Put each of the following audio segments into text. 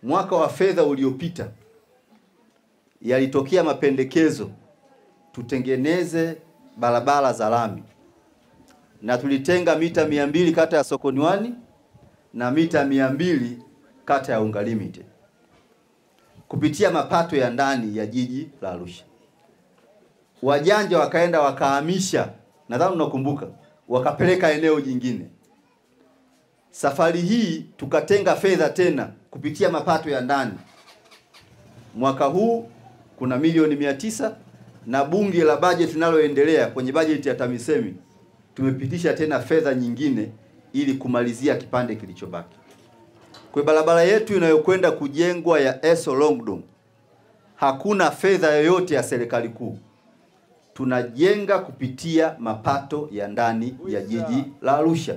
Mwaka wa fedha uliopita yalitokea mapendekezo tutengeneze barabara za lami, na tulitenga mita 200 kata ya Sokoniwani na mita 200 kata ya Unga Limited kupitia mapato ya ndani ya jiji la Arusha. Wajanja wakaenda wakahamisha, nadhani unakumbuka, wakapeleka eneo jingine. Safari hii tukatenga fedha tena kupitia mapato ya ndani. Mwaka huu kuna milioni 900, na bunge la bajeti linaloendelea kwenye bajeti ya TAMISEMI tumepitisha tena fedha nyingine ili kumalizia kipande kilichobaki. Kwa barabara yetu inayokwenda kujengwa ya Eso Longdong, hakuna fedha yoyote ya serikali kuu. Tunajenga kupitia mapato ya ndani ya jiji la Arusha.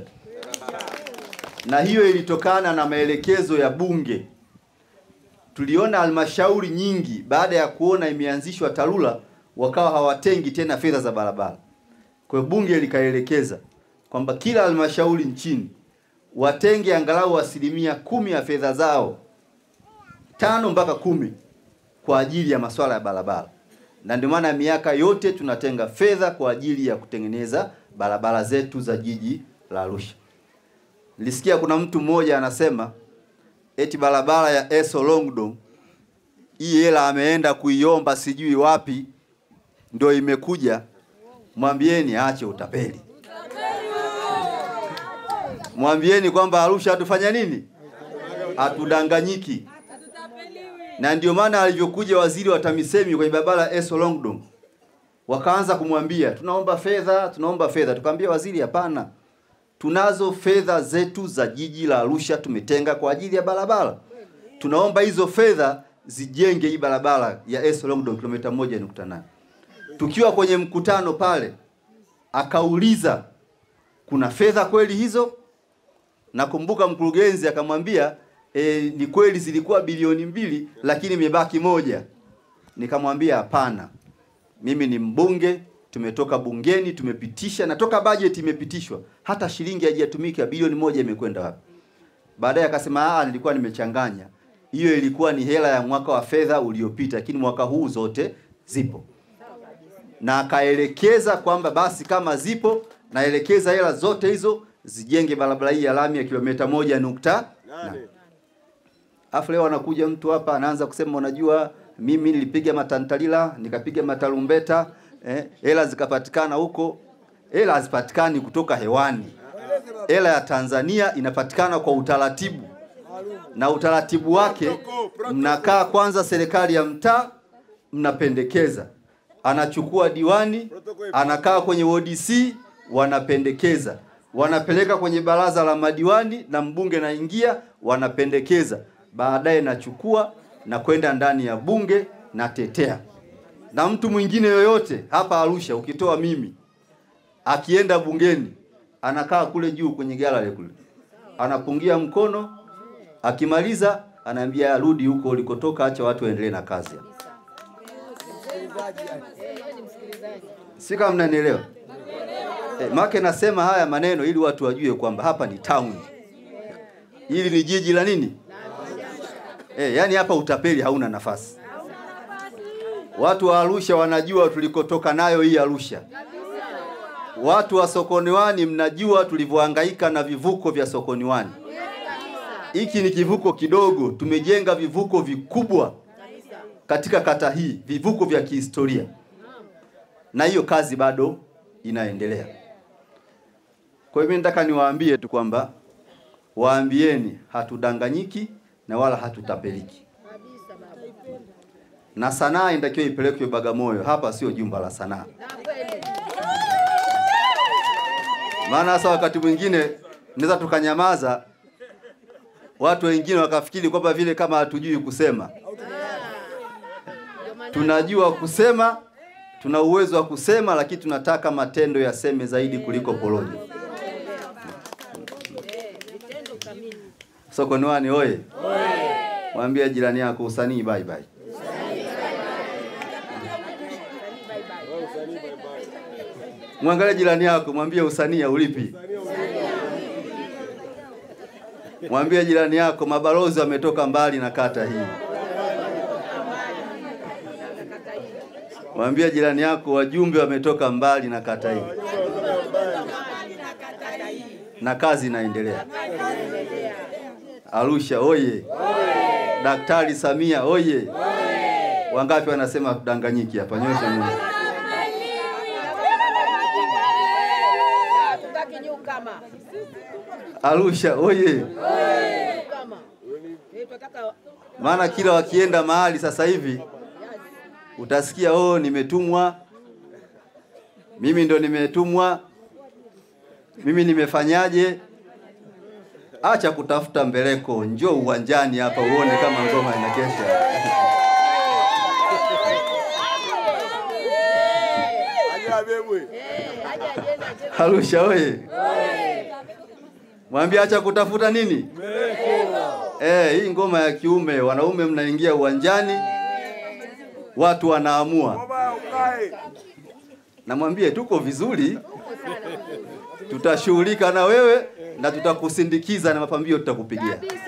Na hiyo ilitokana na maelekezo ya bunge. Tuliona halmashauri nyingi baada ya kuona imeanzishwa TARURA wakawa hawatengi tena fedha za barabara. Kwa bunge likaelekeza kwamba kila halmashauri nchini watenge angalau 10% ya fedha zao, 5 mpaka 10, kwa ajili ya masuala ya barabara. Na ndio maana miaka yote tunatenga fedha kwa ajili ya kutengeneza barabara zetu za jiji la Arusha. Nilisikia kuna mtu mmoja anasema eti barabara ya Eso Longdong hii hela ameenda kuiomba sijui wapi ndio imekuja. Mwambieni aache utapeli. Mwambieni kwamba Arusha hatufanya nini? Hatudanganyiki. Na ndio maana alivyokuja waziri wa TAMISEMI kwenye barabara Eso Longdong, wakaanza kumwambia tunaomba fedha, tunaomba fedha. Tukamwambia waziri hapana. Tunazo fedha zetu za jiji la Arusha tumetenga kwa ajili ya barabara. Tunaomba hizo fedha zijenge hii barabara ya Eso Longdong kilomita 1.8. Tukiwa kwenye mkutano pale akauliza kuna fedha kweli hizo? Nakumbuka mkurugenzi akamwambia ni kweli zilikuwa bilioni 2 lakini imebaki 1. Nikamwambia hapana. Mimi ni mbunge, tumetoka bungeni, tumepitisha na toka bajeti imepitishwa hata shilingi haijatumika, bilioni 1 imekwenda wapi? Baadaye akasema nilikuwa nimechanganya. Hiyo ilikuwa ni hela ya mwaka wa fedha uliopita, lakini mwaka huu zote zipo. Na akaelekeza kwamba basi kama zipo, naelekeza hela zote hizo zijenge barabara hii ya lami ya kilomita 1.8. Afu leo anakuja mtu hapa anaanza kusema unajua mimi nilipiga matantalila, nikapiga matarumbeta, hela zikapatikana huko. Hela hazipatikani kutoka hewani. Hela ya Tanzania inapatikana kwa utaratibu. Na utaratibu wake mnakaa kwanza serikali ya mtaa, mnapendekeza. Anachukua diwani, anakaa kwenye ODC, wanapendekeza. Wanapeleka kwenye baraza la madiwani na mbunge naingia, wanapendekeza. Baadaye nachukua na kwenda ndani ya bunge na tetea. Na mtu mwingine yoyote hapa Arusha ukitoa mimi, akienda bungeni anakaa kule juu kwenye gallery kule, anapungia mkono, akimaliza anaambia rudi huko ulikotoka, acha watu waendelee na kazi. Si kama mnanielewa? Make nasema haya maneno ili watu wajue kwamba hapa ni town. Hili ni jiji la nini? Yani hapa utapeli hauna nafasi. Watu wa Arusha wanajua tulikotoka nayo hii Arusha. Watu wa Sokoniwani mnajua tulivyohangaika na vivuko vya Sokoniwani. Hiki ni kivuko kidogo, tumejenga vivuko vikubwa katika kata hii, vivuko vya kihistoria. Na hiyo kazi bado inaendelea. Kwa hiyo mimi nataka niwaambie tu kwamba waambieni hatudanganyiki na wala hatutapeliki. Na sanaa inatakiwa ipelekwe Bagamoyo. Hapa sio jumba la sanaa. Maana sasa wakati mwingine naweza tukanyamaza, watu wengine wakafikiri kwamba vile kama hatujui kusema. Tunajua kusema, tuna uwezo wa kusema, lakini tunataka matendo yaseme zaidi kuliko porojo. Sokoniwani oye. Mwambie jirani yako usanii bye bye. Mwangalie jirani yako, mwambie usanii haulipi. Mwambie jirani yako mabalozi wametoka mbali na kata hii. Mwambie jirani yako wajumbe wametoka mbali na kata hii. Na kazi inaendelea. Arusha oye. Daktari Samia oye. Wangapi wanasema tudanganyiki hapa? Nyosha mkono. Arusha oye. Maana kila wakienda mahali sasa hivi utasikia oh, nimetumwa. Mimi ndo nimetumwa. Mimi nimefanyaje? Acha kutafuta mbeleko, njoo uwanjani hapa uone kama ngoma inakesha. Arusha oye. Mwambie acha kutafuta nini? Hii ngoma ya kiume, wanaume mnaingia uwanjani, watu wanaamua. Na mwambie tuko vizuri, tutashughulika na wewe na tutakusindikiza na mapambio tutakupigia.